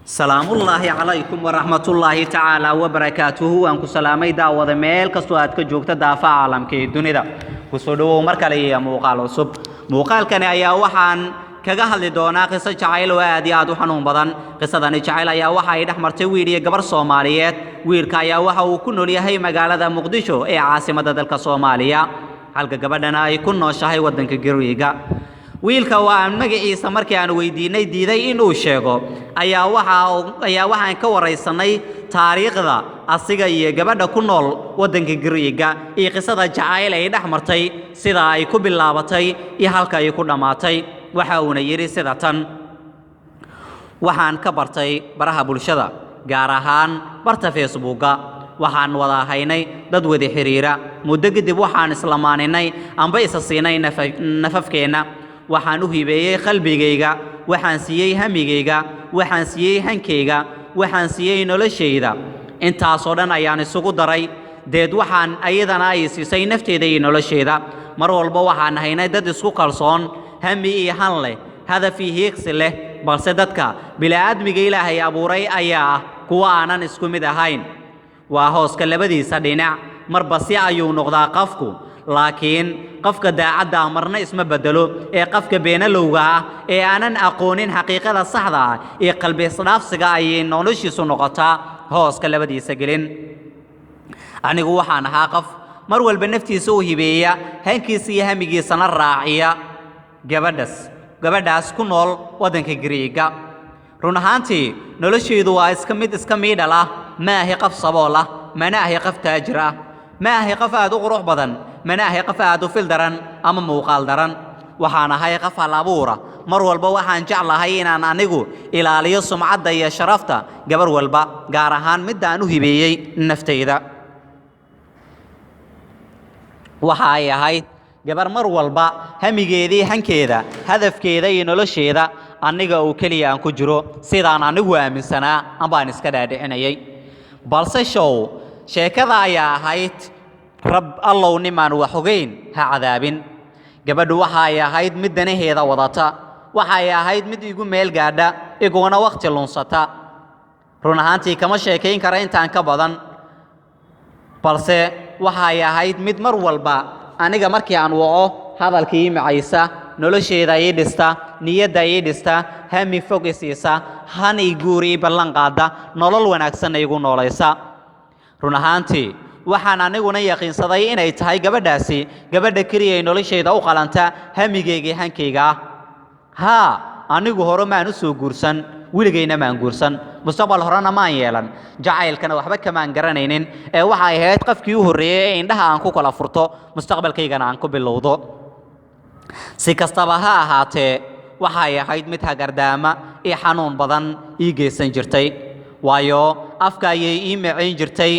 Salaamullaahi calaykum waraxmatullaahi tacaala wabarakaatuhu. Waan ku salaamay, daawada, meel kastoo aad ka joogta daafaha caalamka ee dunida. Kusoo dhowow mar kale iyo muuqaal cusub. Muuqaalkani ayaa waxaan kaga hadli doonaa qiso jacayl oo aad iyo aad u xanuun badan. Qisadani jacayl ayaa waxa ay dhex martay wiil iyo gabar Soomaaliyeed. Wiilka ayaa waxa uu ku nool yahay magaalada Muqdisho ee caasimadda dalka Soomaaliya, halka gabadhana ay ku nooshahay waddanka Gariiga. Wiilka oo aan magaciisa markii aan weydiinay diiday inuu sheego ayaa waxaan ka waraysanay taariikhda asiga iyo gabadha ku nool waddanka Gariiga iyo qisada jacayl ay dhex martay, sida ay ku bilaabatay iyo halka ay ku dhammaatay. Waxa uuna yidhi sida tan: "Waxaan ka bartay baraha bulshada, gaar ahaan barta Facebooka. Waxaan wada haynay dad wada xiriira. Muddo kadib waxaan islamaaninay amba isa siinay nafafkeenna. Waxaan u hibeeyey qalbigayga, waxaan siiyey hamigayga, waxaan siiyey hankayga, waxaan siiyey noloshayda. Intaasoo dhan ayaan isugu daray. Deed waxaan ayadana ay siisay nafteeda iyo nolosheeda. Mar walba waxaan haynay dad isku kalsoon, hami iyo han leh, hadaf iyo hiigsi leh. Balse dadka bila'aadmiga Ilaahay abuuray ayaa ah kuwa aanan isku mid ahayn. Waa hooska labadiisa dhinac, marba si ayuu noqdaa qofku. Laakiin qofka daacadda ah marna isma beddelo, ee qofka beenalowga ah ee aanan aqoonin xaqiiqada saxda ah iyo qalbi isdhaafsiga ayay noloshiisu noqotaa hooska labadiisa gelin. Anigu waxaan ahaa qof mar walba naftiisa u hibeeya, hankiisa iyo hamigiisana raaciya gabadhaas ku nool waddanka Gariiga. Run ahaantii noloshaydu waa iska mid iska miidhal ah. Ma ahi qof sabool ah, mana ahi qof taajir ah. Ma ahi qof aad u qurux badan, mana ahi qof aad u fil daran ama muuqaal daran. Waxaan ahay qof hal abuura. Mar walba waxaan jeclahay inaan anigu ilaaliyo sumcadda iyo sharafta gabar walba, gaar ahaan midda aan u hibeeyey naftayda. Waxa ay ahayd gabar mar walba hamigeedii, hankeeda, hadafkeeda iyo nolosheeda aniga uu keliya aan ku jiro, sidaan anigu aaminsanaa ambaan iska dhaadhicinayay. Balse show sheekada ayaa ahayd, rab Allow nimaan wax ogeyn ha cadaabin. Gabadhu waxa ay ahayd mid danaheeda wadata. Waxa ay ahayd mid igu meel gaadha, iguna wakhti lunsata. Run ahaantii kama sheekayn kara intaan ka badan, balse waxa ay ahayd mid mar walba aniga markii aan waco hadalkii ii macaysa, nolosheeda ii dhista, niyadda ii dhista, hami fog i siisa, han ii guur ii ballan qaada, nolol wanaagsanna igu noolaysa. Run ahaantii waxaan aniguna yaqiinsaday inay tahay gabadhaasi gabadha keliya ay noloshayda u qalanta, hamigaygii hankayga ah. Haa, anigu hore maan u soo guursan, weligayna maan guursan, mustaqbal horena maan yeelan, jacaylkana waxba kamaan garanaynin, ee waxay ahayd qofkii u horreeyey ee indhaha aan ku kala furto, mustaqbalkaygana aan ku bilowdo. Si kastaba ha ahaatee, waxay ahayd mid hagardaama iyo xanuun badan ii geysan jirtay, waayo afka ayay ii macayn jirtay,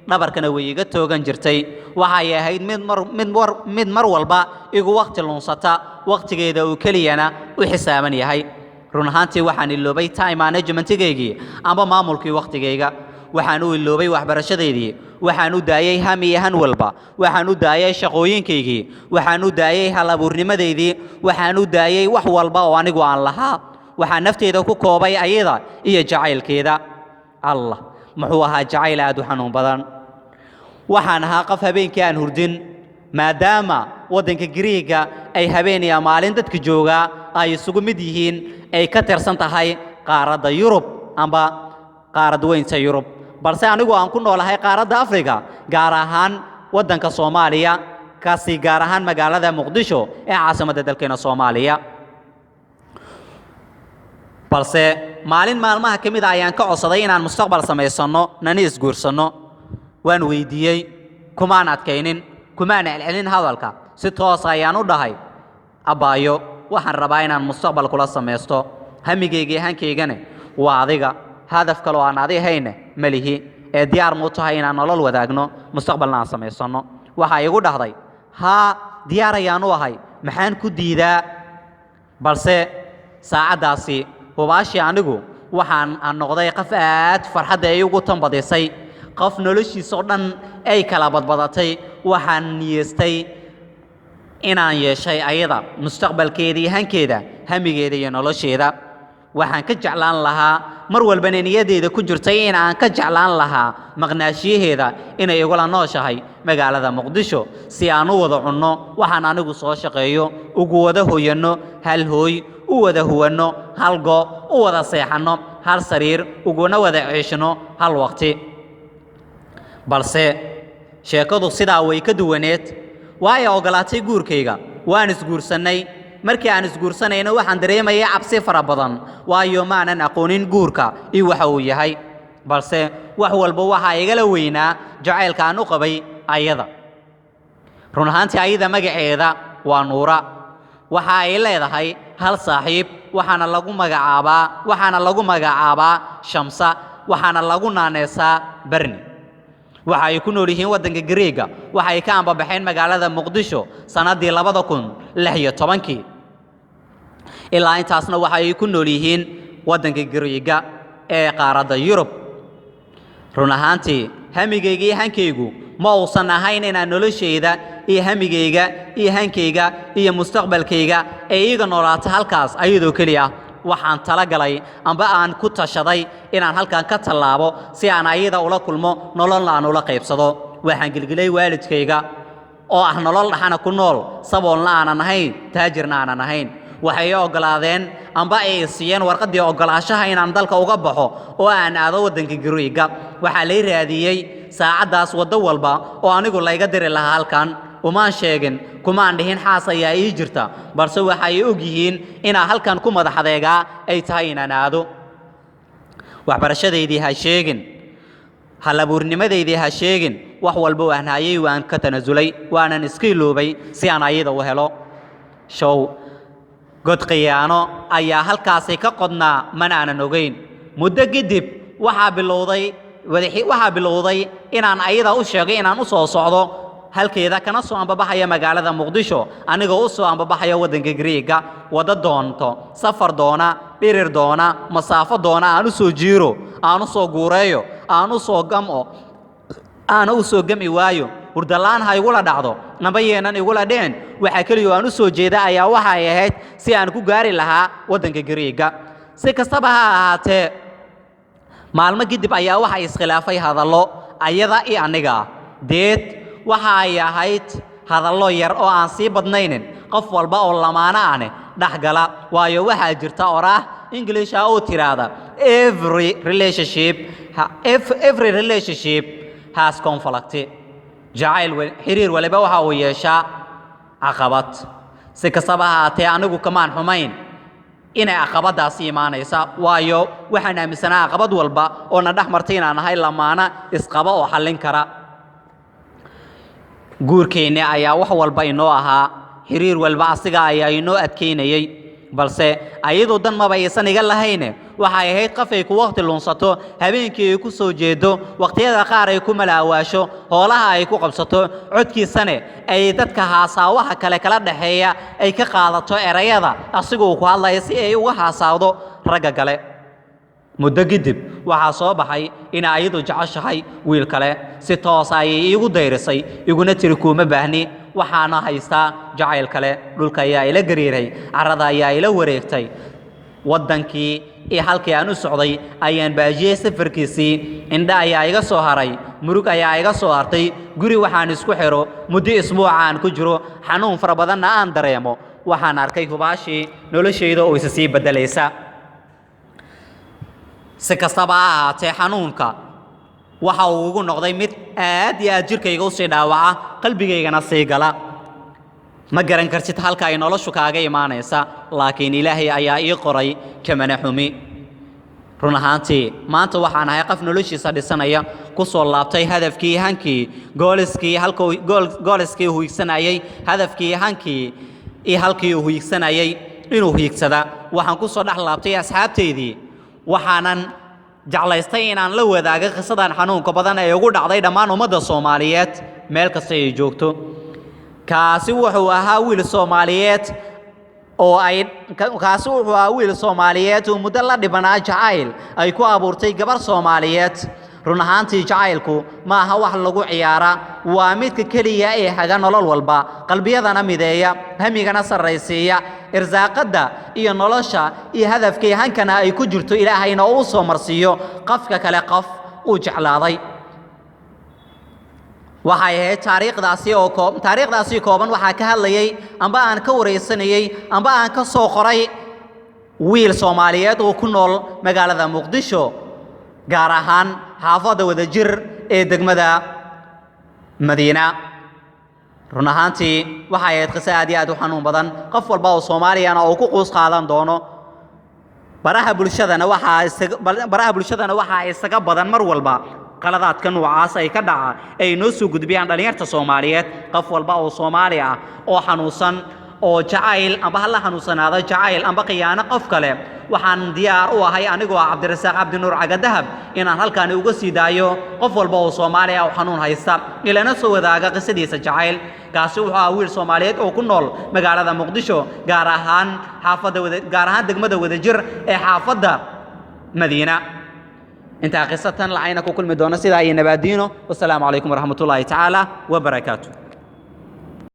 dhabarkana way iga toogan jirtay. Waxay ahayd mid mar walba igu wakhti lunsata, wakhtigeeda uu keliyana u xisaaban yahay. Run ahaantii waxaan iloobay time managementigaygii amba maamulkii wakhtigayga. Waxaan u iloobay waxbarashadeydii. Waxaan u daayey ham iyo han walba. Waxaan u daayey shaqooyinkaygii. Waxaan u daayey hal abuurnimadeydii. Waxaan u daayey wax walba oo anigu aan lahaa. Waxaan nafteyda ku koobay ayada iyo jacaylkeeda. Allah, muxuu ahaa jacayl aad u xanuun badan! Waxaan ahaa qof habeenkii aan hurdin, maadaama waddanka Gariiga ay habeen iyo maalin dadka joogaa ay isugu mid yihiin, ay ka tirsan tahay qaaradda Yurub amba qaarad weynta Yurub, balse anigu aan ku noolahay qaaradda Afrika, gaar ahaan waddanka Soomaaliya, kaasi gaar ahaan magaalada Muqdisho ee caasimadda dalkeena Soomaaliya. Balse maalin maalmaha ka mid a ayaan ka codsaday inaan mustaqbal samaysanno, nani isguursanno. Waan weydiiyey, kumaan adkaynin, kumaan celcelin hadalka. Si toos ayaan u dhahay: 'Abbaayo, waxaan rabaa inaan mustaqbal kula samaysto. Hamigayga iyo hankaygane waa adiga, hadaf kaloo aan adi hayne ma lihi, ee diyaar muu tahay inaan nolol wadaagno, mustaqbalna aan samaysanno?' Waxaa igu dhahday: 'Haa, diyaar ayaan u ahay, maxaan ku diidaa?' Balse saacaddaasi hubaashii anigu waxaan aan noqday qof aad farxadda ay ugu tanbadisay, qof noloshiisoo dhan ay kala badbadatay. Waxaan niyeystay inaan yeeshay ayada, mustaqbalkeeda iyo hankeeda, hamigeeda iyo nolosheeda. Waxaan ka jeclaan lahaa mar walbana niyadeeda ku jirtay in aan ka jeclaan lahaa maqnaashiyaheeda inay igula nooshahay magaalada Muqdisho, si aan u wada cunno waxaan anigu soo shaqeeyo, ugu wada hoyanno hal hooy, u wada huwanno hal go', u wada seexanno hal sariir, uguna wada ceeshno hal waqti. Balse sheekadu sidaa way ka duwaneed. Waa ay ogolaatay guurkayga, waan isguursannay. Markii aan isguursanayno waxaan dareemayay cabsi fara badan, waayo maanan aqoonin guurka iyo waxa uu yahay. Balse wax walba waxaa igala weynaa jacaylka aan u qabay ayada. Run ahaantii ayada magaceeda waa Nuura. Waxa ay leedahay hal saaxiib, waxaana lagu magacaabaa Shamsa, waxaana lagu naaneesaa Berni. Waxa ay ku nool yihiin waddanka Greega. Waxa ay ka ambabaxeen magaalada Muqdisho sannaddii 2016-kii, ilaa intaasna waxa ay ku nool yihiin waddanka Greega ee qaaradda Yurub. Run ahaantii hamigayga iyo hankaygu ma uusan ahayn inaan noloshayda iyo hamigayga iyo hankayga iyo mustaqbalkayga ee iiga noolaato halkaas ayadoo keliya. Waxaan talagalay amba aan ku tashaday inaan halkan ka tallaabo si aan ayada ula kulmo, nololna aan ula qaybsado. Waxaan gelgelay waalidkayga oo ah nolol dhaxana ku nool, saboolna aanan ahayn, taajirna aanan ahayn. Waxay oggolaadeen amba ay siiyeen warqaddii oggolaanshaha inaan dalka uga baxo oo aan aado waddanka Gariiga. Waxaa lay raadiyey saacaddaas waddo walba oo anigu layga diri lahaa halkan. Umaan sheegin, kumaan dhihin xaas ayaa ii jirta, balse waxay og yihiin inaa halkan ku madax adeegaa ay tahay inaan aado. Waxbarashadaydii ha sheegin, halabuurnimadeydii ha sheegin, wax walba waan hayay, waan ka tanasulay, waanan iska iloobay si aan ayada u helo. Show god khiyaano ayaa halkaasi ka qodnaa, mana aanan ogeyn. Muddo kadib waxaa bilowday inaan ayada u sheegay inaan u soo socdo halkeeda, kana soo ambabaxaya magaalada Muqdisho, anigoo u soo ambabaxaya waddanka Greega. Waddo doonto, safar doona, dhirir doona, masaafo doona, aan u soo jiiro, aan u soo guureeyo, aan u soo gam'o, aana u soo gami waayo, hurdalaan ha igula dhacdo amba yeenan igula dhicin, waxaa keliya oo aan u soo jeeda ayaa waxa ay ahayd si aan ku gaari lahaa waddanka Greega. Si kastaba ha ahaatee, maalmo kadib ayaa waxa iskhilaafay hadallo ayada iyo aniga. Deed waxa ay ahayd hadallo yar oo aan sii badnaynin, qof walba oo lamaano ahne dhex gala, waayo waxaa jirta oraah English ah oo tiraahda "Every relationship has conflict." Jacayl, xiriir waliba waxa uu yeeshaa caqabad. Si kastaba ha ahaatee, anigu kamaan xumayn inay caqabadaasi imaanaysa, waayo waxaan aaminsanaa caqabad walba oo na dhex martay inaan ahay lamaana isqaba oo xallin kara. Guurkeenni ayaa wax walba inoo ahaa, xiriir walba asiga ayaa inoo adkaynayey. Balse ayadoo dan maba aysan iga lahayne, waxay ahayd qof ay ku waqti lunsato, habeenkii ay ku soo jeedo, waqtiyada qaar ay ku malaawaasho, hoolaha ay ku qabsato, codkiisane ay dadka haasaawaha kale kala dhexeeya ay ka qaadato erayada asiga uu ku hadlaya si ay uga haasaawdo ragga kale. Muddo kadib waxaa soo baxay in ayadu jeceshahay wiil kale. Si toosa ayay iigu dayrisay, iguna tiri, "Kuuma baahni, waxaana haystaa jacayl kale." Dhulka ayaa ila gariiray, carrada ayaa ila wareegtay. Waddankii iyo halkii aan u socday ayaan baajiyey safarkiisii. Indha ayaa iga soo haray, murug ayaa iga soo hartay. Guri waxaan isku xiro muddo isbuuca aan ku jiro, xanuun fara badanna aan dareemo. Waxaan arkay hubaashii noloshayda oo isa sii beddelaysa. Si kastaba ha ahaatee, xanuunka waxa uu igu noqday mid aad iyo aad jirkayga usii dhaawaca, qalbigaygana sii gala. Ma garan kartid halka ay noloshu kaaga imaanaysa, laakiin Ilaahay ayaa ii qoray, kamana xumi. Run ahaantii maanta waxaan ahay qof noloshiisa dhisanaya, ku soo laabtay hadafkii, hankii, goaliskii, halkuu goaliskii uu hiigsanayay, hadafkii, hankii iyo halkii uu hiigsanayay inuu hiigsada. Waxaan ku soo dhex laabtay asxaabtaydii, waxaanan jeclaystay inaan la wadaago qisadan xanuunka badan ee ugu dhacday dhammaan ummadda Soomaaliyeed meel kasta ay joogto. Kaasi wuxuu ahaa wiil Soomaaliyeed oo muddo la dhibanaa jacayl ay ku abuurtay gabar Soomaaliyeed. Run ahaantii jacaylku ma aha wax lagu ciyaara, waa midka keliya ee haga nolol walba, qalbiyadana mideeya, hamigana sarraysiiya. Irsaaqadda iyo nolosha iyo hadafka iyo hankana ay ku jirto, Ilaahayna oo u soo marsiiyo qofka kale qof uu jeclaaday. Waxay ahayd taariikhdaasi oo taariikhdaasi kooban waxaa ka hadlayay amba aan ka wareysanayay amba aan ka soo qoray wiil Soomaaliyeed oo ku nool magaalada Muqdisho, gaar ahaan xaafadda Wadajir ee degmada Madiina. Run ahaantii waxay ahayd qiso aad iyo aad u xanuun badan, qof walba oo Soomaaliyana uu ku quus qaadan doono. Baraha bulshadana waxaa isaga badan mar walba qaladaadka noocaas ay ka dhaca ay noo soo gudbiyaan dhalinyarta Soomaaliyeed. Qof walba oo Soomaali ah oo xanuunsan oo jacayl amba hala xanuunsanaado jacayl amba khiyaano qof kale, waxaan diyaar u ahay anigoo ah Cabdirasaaq Cabdinuur Cagadahab inaan halkaani uga sii daayo qof walba oo Soomaali ah oo xanuun haysta ilana soo wadaaga qisadiisa jacayl. Kaasi wuxuu ahaa wiil Soomaaliyeed oo ku nool magaalada Muqdisho, gaar ahaan xaafadda wada gaar ahaan degmada Wadajir ee xaafadda Madiina. Intaa qisatan lacayna ku kulmi doono, sidaa iyo nabaadiino. Wasalaamu calaykum waraxmatullaahi tacaala wabarakaatu.